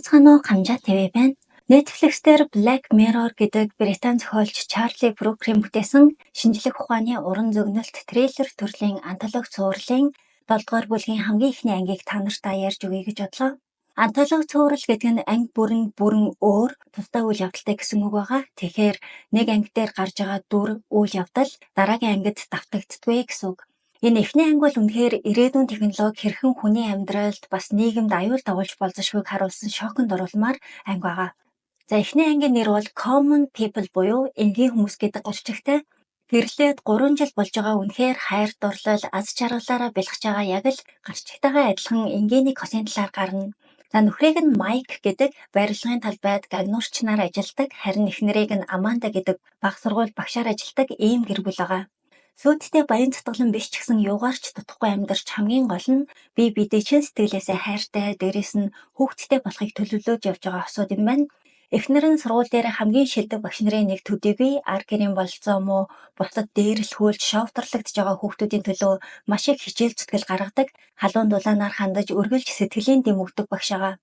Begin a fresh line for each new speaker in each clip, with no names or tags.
Сайн байцгаана уу, Камжаа ТV байна. Netflix дээр Black Mirror гэдэг Британи зохиолч Чарли Брукерийн бүтээсэн шинжлэх ухааны уран зөгнөлт триллер төрлийн антологи цувралын 7 дугаар бүлгийн хамгийн эхний ангийг та нартаа ярьж өгье гэж бодлоо. Антологи цуврал гэдэг нь анги бүр нь бүрэн өөр тусдаа үйл явдалтай гэсэн үг байгаа. Тэгэхээр нэг анги дээр гарч байгаа дүр, үйл явдал дараагийн ангид давтагддаггүй гэсэн үг. Энэ эхний анги бол үнэхээр ирээдүйн технологи хэрхэн хүний амьдралд, бас нийгэмд аюул дагуулж болзошгүйг харуулсан шоконд оруулмаар анги байгаа. За, эхний ангийн нэр бол Common People буюу энгийн хүмүүс гэдэг гарчигтай. Гэрлээд 3 жил болж байгаа үнэхээр хайр дурлал, аз жаргалаараа бэлгэж байгаа яг л гарчигтайгаа адилхан энгийн нэг хосын талаар гарна. За, нөхрийг нь Майк гэдэг барилгын талбайд гагнуурч нар ажилладаг, харин эхнэрийг нь Аманда гэдэг бага сургууль багшаар ажилладаг ийм гэр бүл байгаа. Сүйдтэй баян цатгалан биш ч гэсэн юугаар ч дутахгүй амьдарч, хамгийн гол нь бие биедээ чин сэтгэлээсээ хайртай, дээрээс нь хүүхэдтэй болохыг төлөвлөж явж байгаа хосууд юм байна. Эхнэр нь сургууль дээр хамгийн шилдэг багш нарын нэг төдийгүй ар гэрийн бололцоо муу, бусдад дээрлэхүүлж шовторлогдож байгаа хүүхдүүдийн төлөө маш их хичээл зүтгэл гаргадаг, халуун дулаанаар хандаж үргэлж сэтгэлийн дэм өгдөг багш байгаа.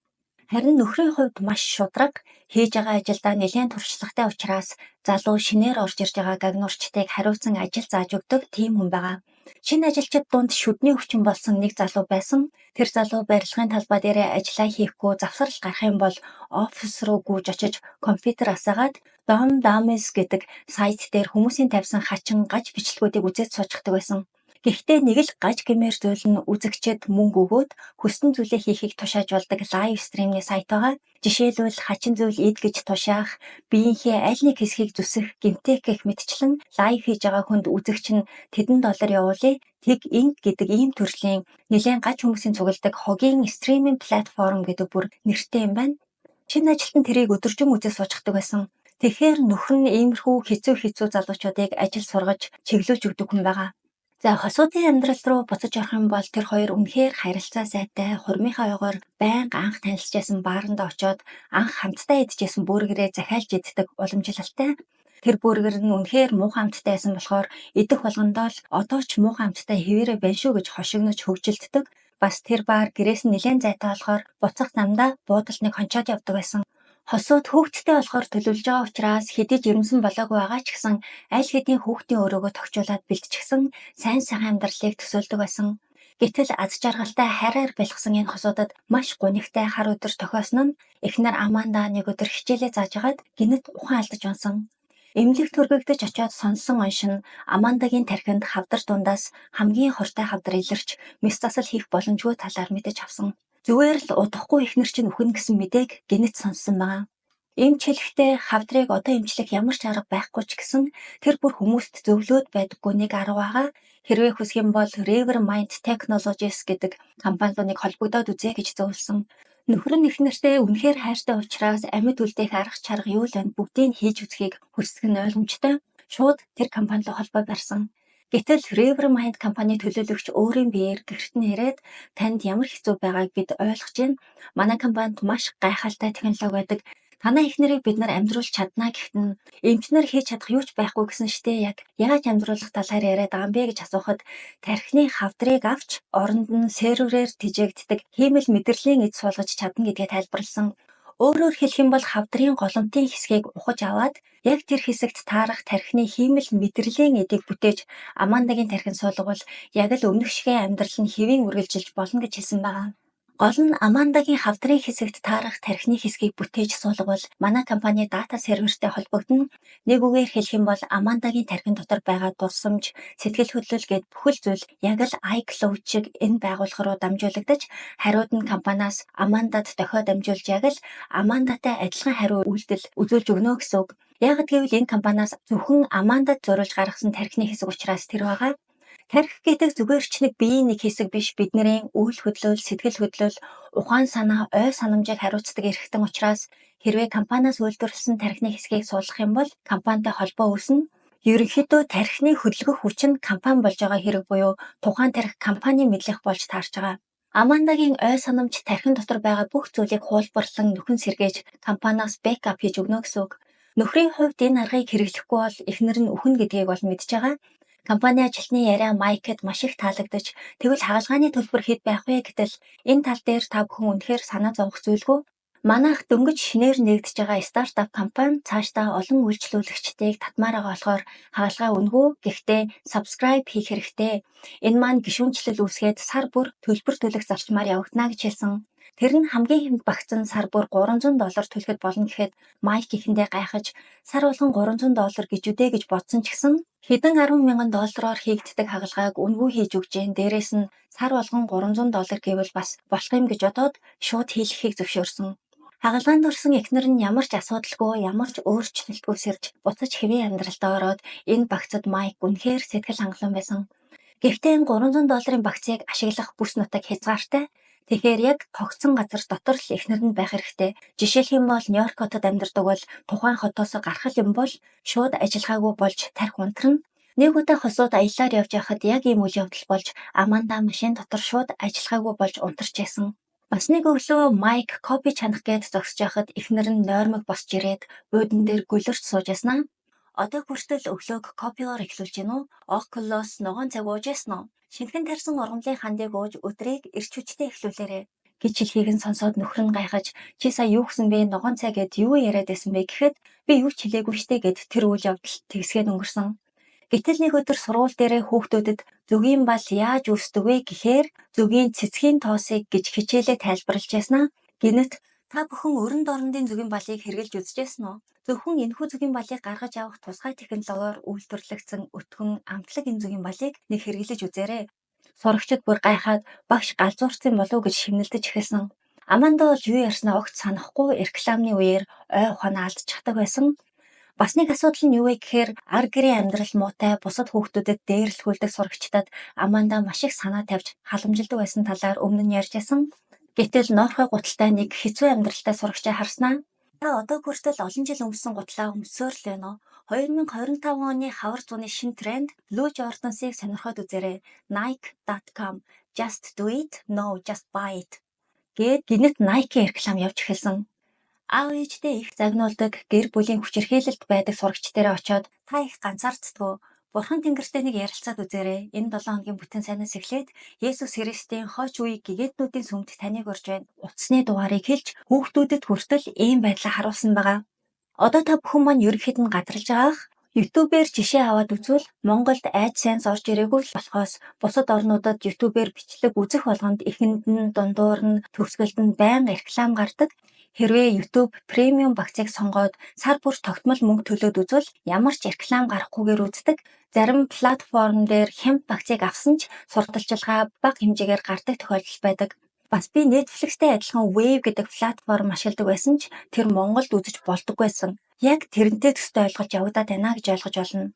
Харин нөхрийн хувьд маш шударга, хийж байгаа ажилдаа нэлээн туршлагатай учраас залуу шинээр орж ирж байгаа гагнуурчдыг хариуцан ажил зааж өгдөг тийм хүн байгаа. Шинэ ажилчид дунд шүдний өвчин болсон нэг залуу байсан. Тэр залуу барилгын талбай дээрээ ажлаа хийхгүй завсрал гарах юм бол офис руу гүйж очиж компьютер асаагаад Dom Dummies гэдэг сайт дээр хүмүүсийн тавьсан хачин гаж бичлэгүүдийг үзээд суучихдаг байсан. Гэхдээ нэг л гаж гэмээр зүйл нь үзэгчид мөнгө өгөөд хүссэн зүйлээ хийхийг тушааж болдог live stream ний сайт байгаа. Жишээлбэл, хачин зүйл ид гэж тушаах, биеийнхээ аль нэг хэсгийг зүсэх, гэмтээх гэх мэтчлэн live хийж байгаа хүнд үзэгч нь тэдэн доллар явуулъя, тэг инг гэдэг ийм төрлийн нэлээн гаж хүмүүсийн цугладаг хогийн streaming платформ гэдэг бүр нэртэй юм байна. Шинэ ажилтан тэрийг өдөржин үзээ суучихдаг байсан. Тэгэхээр нөхөр нь иймэрхүү хэцүү хэцүү залуучуудыг ажил сургаж, чиглүүлж өгдөг хүн байгаа. За, хосуудын амьдрал руу буцаж орох юм бол тэр хоёр үнэхээр харилцаа сайтай, хурмынхаа ойгоор байнга анх танилцж баарандаа очоод анх хамтдаа идчихсэн бургерээ захиалж иддэг уламжлалтай. Тэр бургер нь үнэхээр муухай амттай байсан болохоор идэх болгондоо л одоо ч муухай амттай хэвээрээ байна шүү гэж хошигнож хөгжилддөг. Бас тэр баар гэрээс нь нэлээн зайтай болохоор буцах замдаа буудалд нэг хончоод явдаг байсан. Хосууд хүүхэдтэй болохоор төлөвлөж байгаа учраас хэдий жирэмсэн болоогүй байгаа ч гэсэн аль хэдийн хүүхдийн өрөөгөө тохижуулаад бэлтчихсэн сайн сайхан амьдралыг төсөөлдөг байсан. Гэтэл аз жаргалтай хайраар бялхсан энэ хосуудад маш гунигтай хар өдөр тохиосон нь эхнэр Аманда нэг өдөр хичээлээ зааж байгаад гэнэт ухаан алдаж унсан. Эмнэлэгт хүргэгдэж очиод сонссон онш нь Амандагийн тархинд хавдар дундаас хамгийн хортой хавдар илэрч мэс засал хийх боломжгүй талаар мэдэж авсан. Зүгээр л удахгүй эхнэр чинь үхнэ гэсэн мэдээг гэнэт сонссон байгаа. Эмч хэлэхдээ хавдрыг одоо эмчлэх ямар ч арга байхгүй ч гэсэн тэр бүр хүмүүст зөвлөөд байдаггүй нэг арга байгаа. Хэрвээ хүсэх юм бол River Mind Technologies гэдэг компани руу нэг холбогдоод үзье гэж зөвлөсөн. Нөхөр нь эхнэртэй үнэхээр хайртай учраас амьд үлдээх арга чарга юу л байна, бүгдийг нь хийж үзэхийг хүсэх нь ойлгомжтой. Шууд тэр компани руу холбоо барьсан. Гэтэл Rivermind компани төлөөлөгч өөрийн биеэр гэрт нь ирээд танд ямар хэцүү байгааг бид ойлгож байна. Манай компанид маш гайхалтай технологи байдаг. Танай эхнэрийг бид нар амьдруулж чадна гэхэд нь эмч нар хийж чадах юу ч байхгүй гэсэн штэ, яг яаж амьдруулах талаар яриад байгаа юм бэ гэж асуухад тархины хавдрыг авч оронд нь серверээр тэжээгддэг хиймэл мэдрэлийн эд суулгаж чадна гэдгээ тайлбарласан. Өөрөөр хэлэх юм бол хавдрын голомтын хэсгийг ухаж аваад яг тэр хэсэгт таарах тархины хиймэл мэдрэлийн эдийг бүтээж Амандагийн тархинд суулгавал яг л өмнөх шигээ амьдрал нь хэвийн үргэлжилж болно гэж хэлсэн байгаа. Гол нь Амандагийн хавдрын хэсэгт таарах тархины хэсгийг бүтээж суулгавал манай компани дата сервертэй холбогдоно. Нэг үгээр хэлэх юм бол Амандагийн тархин дотор байгаа дурсамж, сэтгэл хөдлөл гээд бүхэл зүйл яг л iCloud шиг энэ байгууллага руу дамжуулагдаж, хариуд нь компаниас Амандад дохио дамжуулж яг л Амандатай адилхан хариу үйлдэл үзүүлж өгнө гэсэн үг. Яагаад гэвэл энэ компаниас зөвхөн Амандад зориулж гаргасан тархины хэсэг учраас тэр байгаа. Тархи гэдэг зүгээр ч нэг биеийн нэг хэсэг биш, бидний үйл хөдлөл, сэтгэл хөдлөл, ухаан санаа, ой санамжийг хариуцдаг эрхтэн учраас хэрвээ компаниас үйлдвэрлэсэн тархины хэсгийг суулгах юм бол компанитай холбоо үүснэ. Ерөнхийдөө тархины хөдөлгөх хүч нь компани болж байгаа хэрэг буюу тухайн тархи компани мэдлэх болж таарч байгаа. Амандагийн ой санамж, тархин дотор байгаа бүх зүйлийг хуулбарлан нөхөн сэргээж компаниас backup хийж өгнө гэсэн үг. Нөхрийн хувьд энэ аргыг хэрэглэхгүй бол эхнэр нь үхнэ гэдгийг бол мэдж байгаа. Компани ажилтны яриа Майкд маш их таалагдаж, тэгвэл хагалгааны төлбөр хэд байх вэ гэтэл энэ тал дээр та бүхэн үнэхээр санаа зовох зүйлгүй. Манайх дөнгөж шинээр нээгдэж байгаа стартап компани цаашдаа олон үйлчлүүлэгчдийг татмаар байгаа болохоор хагалгаа үнэгүй, гэхдээ subscribe хийх хэрэгтэй. Энэ маань гишүүнчлэл үүсгээд сар бүр төлбөр төлөх зарчмаар явагдана гэж хэлсэн. Тэр нь хамгийн хямд багц нь сар бүр 300 доллар төлөхөд болно гэхэд Майк эхэндээ гайхаж, сар болгон 300 доллар гэж үү дээ гэж бодсон ч гэсэн хэдэн 10 мянган доллараар хийгддэг хагалгааг үнэгүй хийж өгч гин, дээрээс нь сар болгон 300 доллар гэвэл бас болох юм гэж бодоод шууд хийлгэхийг зөвшөөрсөн. Хагалгаанд орсон эхнэр нь ямар ч асуудалгүй, ямар ч өөрчлөлтгүй сэрж буцаж хэвийн амьдралдаа ороод, энэ багцад Майк үнэхээр сэтгэл хангалуун байсан. Гэхдээ энэ 300 долларын багцыг ашиглах бүс нутаг хязгаартай. Тэгэхээр яг тогтсон газар дотор л эхнэр нь байх хэрэгтэй. Жишээлх юм бол Нью-Йорк хотод амьдардаг бол тухайн хотоос гарах юм бол шууд ажиллагаагүй болж тархи унтарна. Нэг удаа хосууд аяллаар явж байхад яг ийм үйл явдал болж, Аманда машин дотор шууд ажиллагаагүй болж унтарч байсан. Бас нэг өглөө Майк кофе чанах гээд зогсож байхад эхнэр нь нойрмог босч ирээд буудан дээр гөлөрч сууж байснаа. "Одоо хүртэл өглөөг кофегоор эхлүүлж гин үү? Oculus ногоон цай ууж байсан уу? Шинэхэн тарьсан ургамлын хандыг ууж өдрийг эрч хүчтэй эхлүүлээрэй" гэж хэлэхийг нь сонсоод нөхөр нь гайхаж, "Чи сая юу гэсэн бэ? Ногоон цай гээд юу яриад байсан бэ?" гэхэд, "Би юу ч хэлээгүй штэ" гээд тэр үйл явдал тэгсгээд өнгөрсөн. Гэтэл нэг өдөр сургууль дээрээ хүүхдүүдэд зөгийн бал яаж үүсдэг вэ гэхээр зөгийн цэцгийн тоосыг гэж хичээлээ тайлбарлаж байснаа гэнэт "Та бүхэн өрөн дорнодын зөгийн балыг хэрэглэж үзэжсэн үү? Зөвхөн энэхүү зөгийн балыг гаргаж авах тусгай технологиор үйлдвэрлэгдсэн өтгөн, амтлаг энэ зөгийн балыг нэг хэрэглэж үзээрэй." Сурагчид бүр гайхаад, багш галзуурсан болов уу гэж шивнэлдэж эхэлсэн. Аманда бол юу ярьснаа огт санахгүй, рекламны үеэр ой ухаанаа алдчихдаг байсан. Бас нэг асуудал нь юу вэ гэхээр ар гэрийн амьдрал муутай бусад хүүхдүүдэд дээрлэхүүлдэг сурагчдад Аманда маш их санаа тавьж халамжилдаг байсан талаар өмнө нь ярьж байсан. Гэтэл ноорхой гуталтай нэг хэцүү амьдралтай сурагчаа харснаа "Та одоо хүртэл олон жил өмссөн гутлаа өмссөөр л байна уу? 2025 оны хавар зууны шинэ тренд Blue Jordans-ыг сонирхоод үзээрэй. Nike.com. Just do it. No, just buy it" гээд гэнэт Nike реклам явж эхэлсэн. Аав ээждээ их загнуулдаг, гэр бүлийн хүчирхийлэлд байдаг сурагч дээрээ очоод, "Та их ганцаарддаг уу? Бурхан Тэнгэртэй нэг ярилцаад үзээрэй. Энэ 7 хоногийн бүтэн сайнаас эхлээд Есүс Христийн хойч үеийн гэгээнтнүүдийн сүмд таныг урьж байна." Утасны дугаарыг хэлж, хүүхдүүдэд хүртэл ийм байдлаа харуулсан байгаа. Одоо та бүхэн маань ерөнхийд нь гадарлаж байгаа ах. YouTube-ээр жишээ аваад үзвэл Монголд AdSense орж ирээгүй л болохоос бусад орнуудад YouTube-ээр бичлэг үзэх болгонд эхэнд нь, дундуур нь, төгсгөлд нь байнга реклам гардаг. Хэрвээ YouTube Premium багцыг сонгоод сар бүр тогтмол мөнгө төлөөд үзвэл ямар ч реклам гарахгүйгээр үздэг. Зарим платформ дээр хямд багцыг авсан ч сурталчилгаа бага хэмжээгээр гардаг тохиолдол байдаг. Бас би Netflix-тэй адилхан Wave гэдэг платформ ашигладаг байсан ч тэр Монголд үзэж болдоггүй байсан. Яг тэрнтэй төстэй ойлголт явагдаад байна гэж ойлгож болно.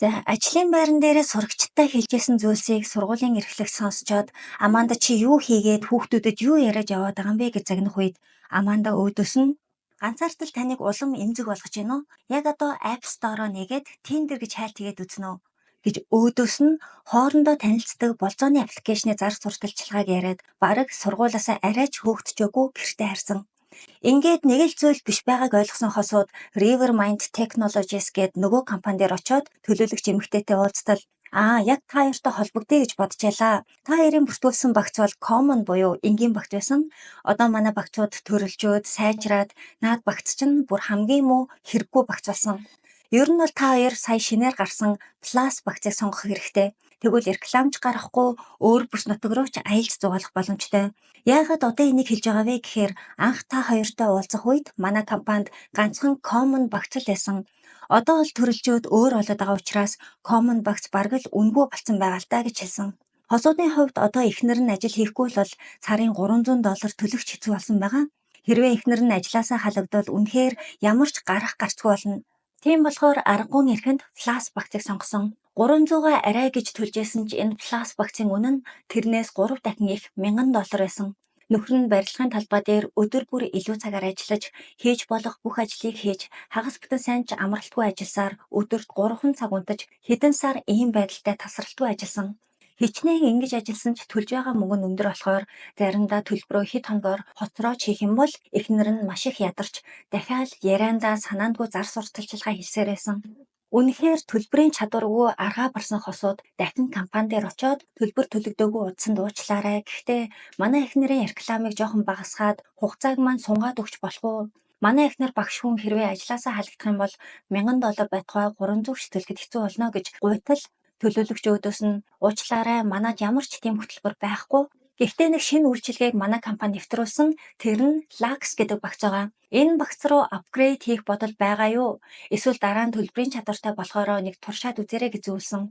За, ажлын байран дээрээ сурагчидтай хэлж байсан зүйлсийг сургуулийн эрхлэгч сонсчоод, "Аманда, чи юу хийгээд, хүүхдүүдэд юу яриад яваад байгаа юм бэ?" гэж загнах үед Аманда өөдөөс нь "Ганцаардал таныг улам эмзэг болгож байна уу? Яг одоо App Store-оо нээгээд Tinder гэж хайлт хийгээд үзнэ үү?" гэж өөдөөс нь хоорондоо танилцдаг болзооны application-ы зар сурталчилгааг яриад, бараг сургуулиасаа арай ч хөөгдчөөгүй гэртээ харьсан. Ингээд нэг л зүйл биш байгааг ойлгосон хосууд Rivermind Technologies гээд нөгөө компани дээр очоод төлөөлөгч эмэгтэйтэй уулзтал, "Аа, яг та хоёртой холбогдъё гэж бодож байлаа. Та хоёрын бүртгүүлсэн багц бол common буюу энгийн багц байсан. Одоо манай багцууд төрөлжөөд, сайжраад наад багц чинь бүр хамгийн муу, хэрэггүй багц болсон. Ер нь бол та хоёр сая шинээр гарсан Plus багцыг сонгох хэрэгтэй. Тэгвэл рекламч гарахгүй, өөр бүс нутаг руу ч аялж зугаалах боломжтой. Яагаад одоо энийг хэлж байгаа вэ гэхээр анх та хоёртой уулзах үед манай компанид ганцхан common багц л байсан. Одоо бол төрөлжөөд өөр болоод байгаа учраас common багц бараг л үнэгүй болсон байгаа л даа" гэж хэлсэн. Хосуудын хувьд одоо эхнэр нь ажил хийхгүй л бол сарын 300 доллар төлөх ч хэцүү болсон байгаа. Хэрвээ эхнэр нь ажлаасаа халагдвал үнэхээр ямар ч гарах гарцгүй болно. Тийм болохоор аргагүй эрхэнд Plus багцыг сонгосон. 300-аа арай гэж төлж байсан ч энэ Plus багцын үнэ нь тэрнээс 3 дахин их, 1000 доллар байсан. Нөхөр нь барилгын талбай дээр өдөр бүр илүү цагаар ажиллаж, хийж болох бүх ажлыг хийж, хагас бүтэн сайн ч амралтгүй ажилласаар өдөрт 3 цаг унтаж, хэдэн сар ийм байдалтай тасралтгүй ажилласан. Хичнээн ингэж ажилласан ч төлж байгаа мөнгө нь өндөр болохоор заримдаа төлбөрөө хэд хоногоор хоцрооч хийх юм бол эхнэр нь маш их ядарч, дахиад яриандаа санаандгүй зар сурталчилгаа хэлсээр байсан. Үнэхээр төлбөрийн чадваргүй аргаа барсан хосууд дахин компани дээр очоод төлбөр төлөгдөөгүй удсанд уучлаарай. Гэхдээ манай эхнэрийн рекламыг жоохон багасгаад хугацааг маань сунгаад өгч болох уу? Манай эхнэр багш хүн хэрвээ ажлаасаа халагдах юм бол $1000 байтугай 300 ч төлөхөд хэцүү болно гэж гуйтал төлөөлөгч өөдөөс нь уучлаарай, манад ямар ч тийм хөтөлбөр байхгүй. Гэхдээ нэг шинэ үйлчилгээг манай компани нэвтрүүлсэн. Тэр нь Lux гэдэг багц байгаа. Энэ багц руу upgrade хийх бодол байгаа юу? Эсвэл дараа нь төлбөрийн чадвартай болохоороо нэг туршаад үзээрэй гэж зөвлөсөн.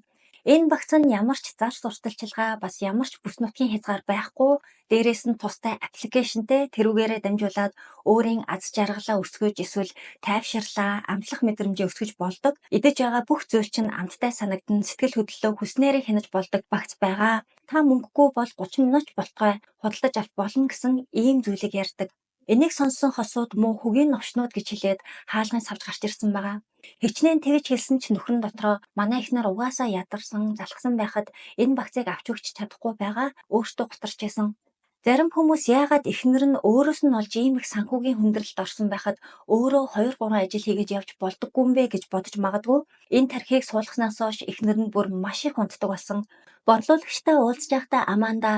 Энэ багц нь ямар ч зар сурталчилгаа, бас ямар ч бүс нутгийн хязгаар байхгүй, дээрээс нь тустай application тэй, тэрүүгээрээ дамжуулаад өөрийн аз жаргалаа өсгөж эсвэл тайвширлаа, амтлах мэдрэмжээ өсгөж болдог. Идэж байгаа бүх зүйл чинь амттай санагдан, сэтгэл хөдлөлөө хүснээрээ хянаж болдог багц байгаа. Та мөнгөгүй бол 30 минут ч болтугай худалдаж авч болно гэсэн ийм зүйлийг ярьдаг. Энийг сонссон хосууд муу хөгийн новшнууд гэж хэлээд хаалган савж гарч ирсэн байгаа. Хичнээн тэгж хэлсэн ч нөхөр нь дотроо манай эхнэр угаасаа ядарсан, залхсан байхад энэ багцыг авч өгч чадахгүй байгаа өөртөө гутарч байсан. Зарим хүмүүс яагаад эхнэр нь өөрөөс нь олж ийм их санхүүгийн хүндрэлд орсон байхад өөрөө 2 3 ажил хийгээд явж болдоггүй юм бэ гэж бодож магадгүй. Энэ тархийг суулгаснаас хойш эхнэр нь бүр маш их унтдаг болсон. Борлуулагчтай уулзж байхдаа Аманда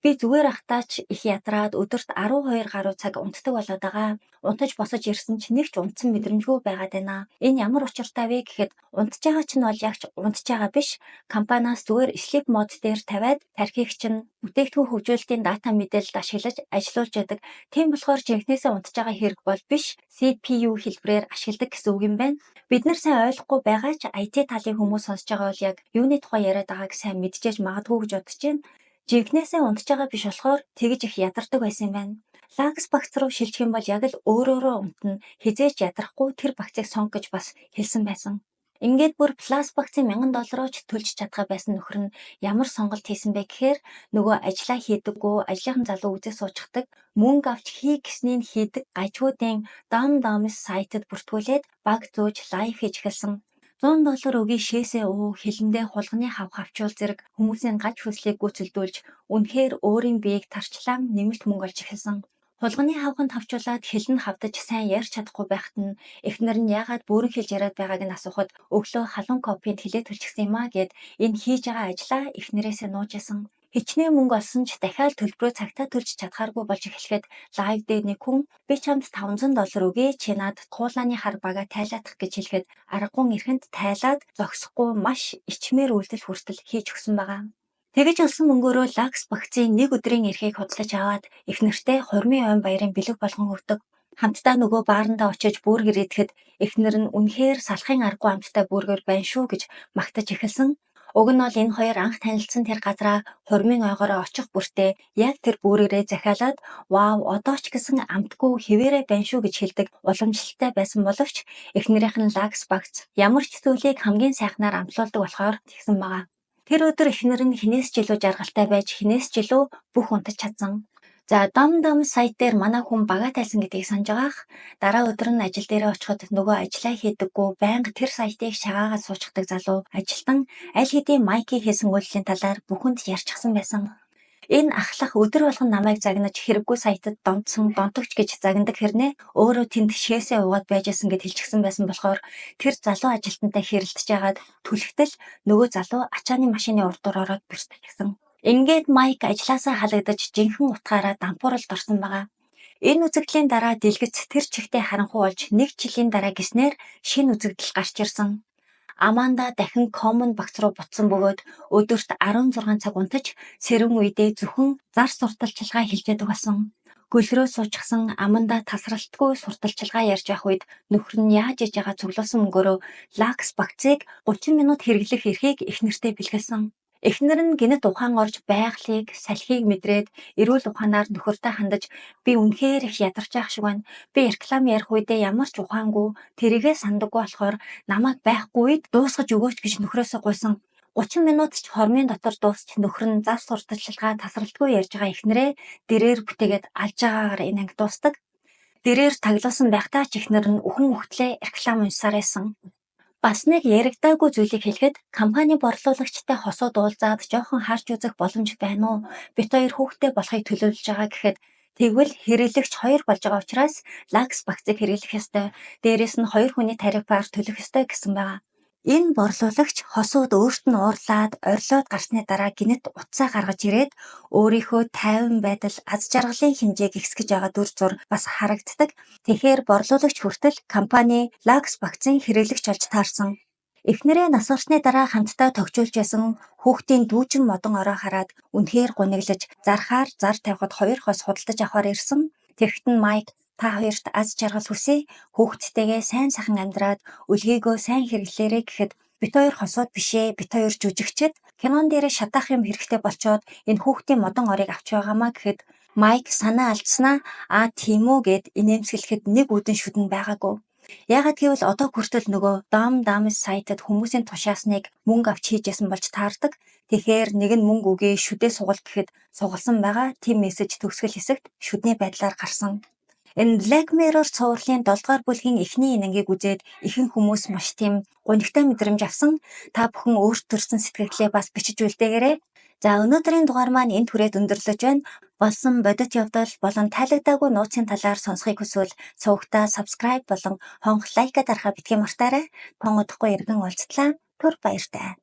би зүгээр байхдаа ч их ядраад өдөрт 12 гаруй цаг унтдаг болоод байгаа. Унтаж босож ирсэн ч нэг ч унтсан мэдрэмжгүй байгаад байна. Энэ ямар учиртай вэ гэхэд унтж байгаа чинь бол яг ч унтж байгаа биш. Компаниас зүгээр sleep mode дээр тавиад тархийг чинь бүтээгдэхүүн хөгжүүлэлтийн дата мэдээлэлд ашиглаж ажилуулж байдаг. Тийм болохоор жинхнээсээ унтж байгаа хэрэг бол биш. CPU хэлбэрээр ашигладаг гэсэн үг юм байна. Бид нар сайн ойлгохгүй байгаа ч IT талын хүмүүс сонсож байгаа бол яг юуны тухай яриад байгааг сайн мэдчихэж магадгүй гэж бодож байна. Жинхнээсээ унтж байгаа биш болохоор тэгж их ядардаг байсан юм байна. Lux багц руу шилжих юм бол яг л өөрөөрөө унтна, хэзээ ч ядрахгүй, тэр багцыг сонго гэж бас хэлсэн байсан. Ингээд бүр Plus багцын $1000 ч төлж чадхаа байсан нөхөр нь ямар сонголт хийсэн бэ гэхээр нөгөө ажлаа хийдэггүй, ажлынхан залуу үзээ суучихдаг, мөнгө авч хий гэснийг хийдэг гажгуудын Dom Doms сайтад бүртгүүлээд баг зөөж live хийж эхэлсэн. 100 доллар өгье, шээсээ уу, хилэндээ хулганы хавх авчвал зэрэг хүмүүсийн гаж хүслийг гүйцэлдүүлж үнэхээр өөрийн биеийг тарчлаан нэмэлт мөнгө олж эхэлсэн. Хулганы хавханд хавчуулаад хил нь хавдаж сайн ярьж чадахгүй байхад нь эхнэр нь яагаад бөөрөнхийлж яриад байгааг нь асуухад өглөө халуун кофенд хилээ төлчихсөн юм аа гээд энэ хийж байгаа ажлаа эхнэрээсээ нууж исэн. Хичнээн мөнгө олсон ч дахиад төлбөрөө цагтаа төлж чадхааргүй болж эхлэхэд live дээр нэг хүн би чамд 500 доллар өгье, чи над туулааны хар бага тайлаадах гэж хэлэхэд аргагүй эрхэнд тайлаад зогсохгүй маш ичмээр үйлдэл хүртэл хийж өгсөн байгаа. Тэгэж олсон мөнгөөрөө Lux багцын нэг өдрийн эрхийг худалдаж аваад эхнэртээ хурмын ойн баярын бэлэг болгон өгдөг. Хамтдаа нөгөө баарандаа очиж бургер идэхэд эхнэр нь үнэхээр салахын аргагүй амттай бургер байна шүү гэж магтаж эхэлсэн. Уг нь бол энэ хоёр анх танилцсан тэр газраа хурмын ойгоороо очих бүртээ яг тэр бургерээ захиалаад "Вау, одоо ч гэсэн амтгүй хэвээрээ байна шүү" гэж хэлдэг уламжлалтай байсан боловч эхнэрийнх нь Lux багц ямар ч зүйлийг хамгийн сайхнаар амтлуулдаг болохоор тэгсэн байгаа. Тэр өдөр эхнэр нь хэнээс ч илүү жаргалтай байж, хэнээс ч илүү бүх унтаж чадсан. За, Dom Dom сайт дээр манай хүн багаа тайлсан гэдгийг санаж байгаах. Дараа өдөр нь ажил дээрээ очиход нөгөө ажлаа хийдэггүй, байнга тэр сайтыг шагаагаад суучихдаг залуу ажилтан аль хэдийн Майки хийсэн үйлдэлийн талаар бүхэнд ярьчихсан байсан. Энэ ахлах өдөр болгон намайг загнаж хэрэггүй сайтад донтсон донтогч гэж загнадаг хэрнээ өөрөө тэнд шээсээ уугаад байж исэн гэд хэлчихсэн байсан болохоор тэр залуу ажилтантай хэрэлдэж байгаад түлхтэл нөгөө залуу ачааны машины урдуур ороод бэртчихсэн. Ингээд Майк ажлаасаа халагдаж жинхэнэ утгаараа дампууралд орсон байгаа. Энэ үзэгдлийн дараа дэлгэц тэр чигтээ харанхуй болж нэг жилийн дараа гэснээр шинэ үзэгдэл гарч ирсэн. Аманда дахин Common багц руу буцсан бөгөөд өдөрт 16 цаг унтаж, сэрүүн үедээ зөвхөн зар сурталчилгаа хэлжээдэг болсон. Гөлрөө суучихсан Аманда тасралтгүй сурталчилгаа ярьж байх үед нөхөр нь яаж иж байгаа цуглуулсан мөнгөөрөө Lux багцыг 30 минут хэрэглэх эрхийг эхнэртээ бэлгэлсэн. Эхнэр нь гэнэт ухаан орж байгалийг, салхийг мэдрээд эрүүл ухаанаар нөхөртөө хандаж би үнэхээр их ядарч байх шиг байна. Би реклам ярих үедээ ямар ч ухаангүй, тэрийгээ санадаггүй болохоор намайг байхгүй үед дуусгаж өгөөч гэж нөхрөөсөө гуйсан. 30 минут ч хормын дотор дуусч нөхөр нь зар сурталчилгаа тасралтгүй ярьж байгаа эхнэрээ дэрээр бүтээгээд алж байгаагаар энэ анги дуустдаг. Дэрээр таглуулсан байхдаа ч эхнэр нь үхэн үхтлээ реклам уншсаар байсан. Бас нэг яригдаагүй зүйлийг хэлэхэд компани борлуулагчтай хосууд уулзаад жоохон харж үзэх боломж байна уу? Бид хоёр хүүхэдтэй болохыг төлөвлөж байгаа гэхэд тэгвэл хэрэглэгч хоёр болж байгаа учраас Lux багцыг хэрэглэх ёстой. Дээрээс нь хоёр хүний тарифаар төлөх ёстой гэсэн байгаа. Энэ борлуулагч хосууд өөрт нь уурлаад орилоод гарсны дараа гэнэт утсаа гаргаж ирээд өөрийнхөө тайван байдал, аз жаргалын хэмжээг ихсгэж байгаа дүр зур бас харагддаг. Тэгэхээр борлуулагч хүртэл компани Lux багцын хэрэглэгч болж таарсан. Эхнэрээ нас барсны дараа хамтдаа тохижуулж байсан хүүхдийн дүүжин модон ороо хараад үнэхээр гуниглаж зархаар зар тавихад 2 хос худалдаж авахар ирсэн. Тэгэхэд нь Майк та хоёрт аз жаргал хүсье, хүүхдтэйгээ сайн сайхан амьдраад өлгийгөө сайн хэрэглээрэй гэхэд бид хоёр хосууд биш ээ, бид хоёр жүжигчид кинон дээрээ шатаах юм хэрэгтэй болчоод энэ хүүхдийн модон орыг авч байгаамаа гэхэд Майк санаа алдсанаа аа тийм үү гэд инээмсэглэхэд нэг үдэн шүдэн байгаагүй. Яагаад гэвэл одоо хүртэл нөгөө Dom Dames сайтад хүмүүсийн тушаасныг мөнгө авч хийжсэн болж таардаг. Тэгэхээр нэг нь мөнгө өгье, шүдээ сугал гэхэд сугалсан байгаа. Тийм мессеж төгсгөл хэсэгт шүдний байдлаар гарсан. Энэ Black Mirror цувралын 7 дугаар бүлгийн эхний инэнгийг үзээд ихэнх хүмүүс маш тийм гунигтай мэдрэмж авсан. Та бүхэн өөрт төрсэн сэтгэгдлээ бас бичиж үлдээгээрэй. За, өнөөдрийн дугаар маань энд хүрээд өндөрлөж байна. Болсон бодит явдал болон тайлагдаагүй нууцын талаар сонсохыг хүсвэл сувагтаа subscribe болон хонх like дарахаа битгий мартаарай. Тун удахгүй эргэн уулзтлаа. Түр баяртай.